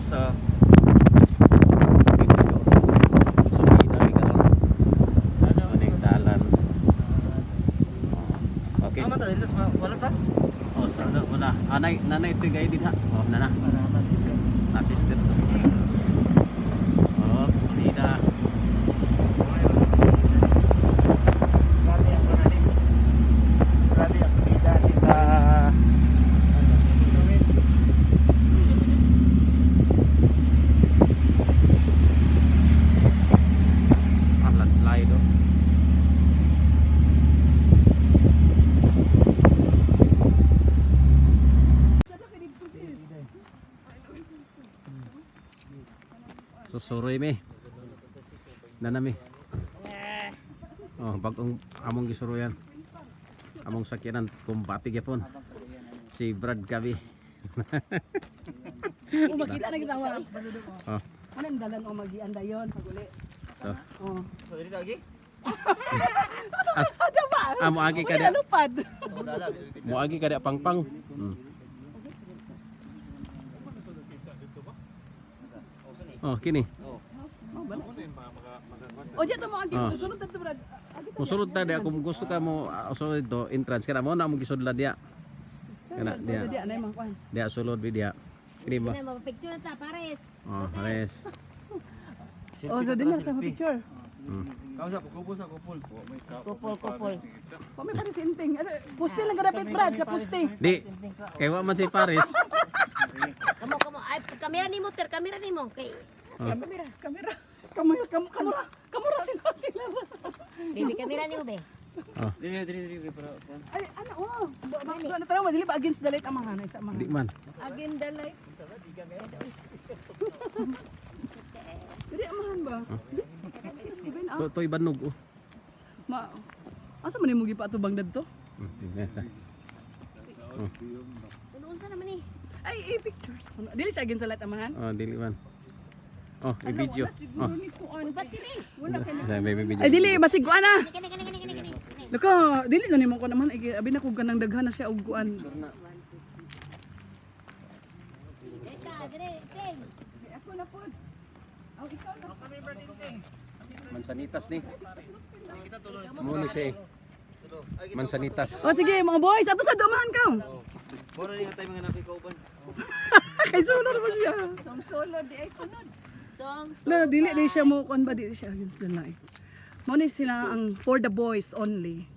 sa So kita mi karon. Maning dalan. Oh, okay. Tama ta dito sa wala pa? Oh, sa ano wala. Anay nanay ito gay din ha. Oh, nana. Assistant to. Oh, sulida. Grabe ang kanani. Grabe ang subida ni sa. Ah, landslide oh. Susuroy mi. Nanami. Oh, bagong among gisuroyan. Among sakyanan kumbati gyapon. Si Brad Gabi. Kung makita na kita wala. Oh. Ano ang dalan o magian dayon paguli. Oh. Oh. Sa dito agi? As, Sada ba? ah, moagi ka Wala da. lupad. Moagi ka da pangpang. Oh, kini. Oh, bala. O diya mo agi Oh. susunod ta Brad. Agi ta. Musulod ta diya kung gusto ka mo sulod dito entrance kana mo na mo gisudlan diya. Kana Kana diya. diya na imong kuan. Diya sulod bi diya. Kini ba? Ano, mapapicture na ta, pares. Oh, pares. Oh, so dili ta picture. Kamu sa kupo sa kupol. Kupol, kupol. Kami pa sinting. Ano, puste lang garapit Brad sa puste. Di. Kay wa man si Paris. Kamo, kamo. Ay, kamera ni mo, ter. Kamera ni mo. Kay, Oh. kamera. Kamera. Kamera kamu kamura. Kamura sila sila. Baby, kamera ni mo, be. Oh, Dili dili dili para. Ay, ano oh. Ba na taraw dili ba against the light ang mga hanay sa mga. di man. Against the light. Dili amahan ba? Di, To toy banog oh. Ma Asa man nimo gipatubang dadto? Di na. Ano, unsa naman eh. Ay, eh, pictures. Ano, dili siya against the light amahan. Oh, dili man. Oh, i-video. Oh. Ni kuan. Uy, ba't dili? Wala ka na. Ay, may video. Ay dili basig kuan ah. Kani, kani, kani, kani, kani. Kani. Laka, dili na nimo ko naman ay abi na kog kanang daghan na siya og kuan. Dili ta, dili, ting. Ako na pod. Aw ikaw na. Mansanitas ni. Mo ni siya. Eh. Mansanitas. Oh sige mga boys, ato sa dumahan ka. Mura ni tayo mga napikauban. Kay sulod mo siya. Song, Na dili di siya mo kuan ba dili siya against the light. Mo ni sila ang for the boys only.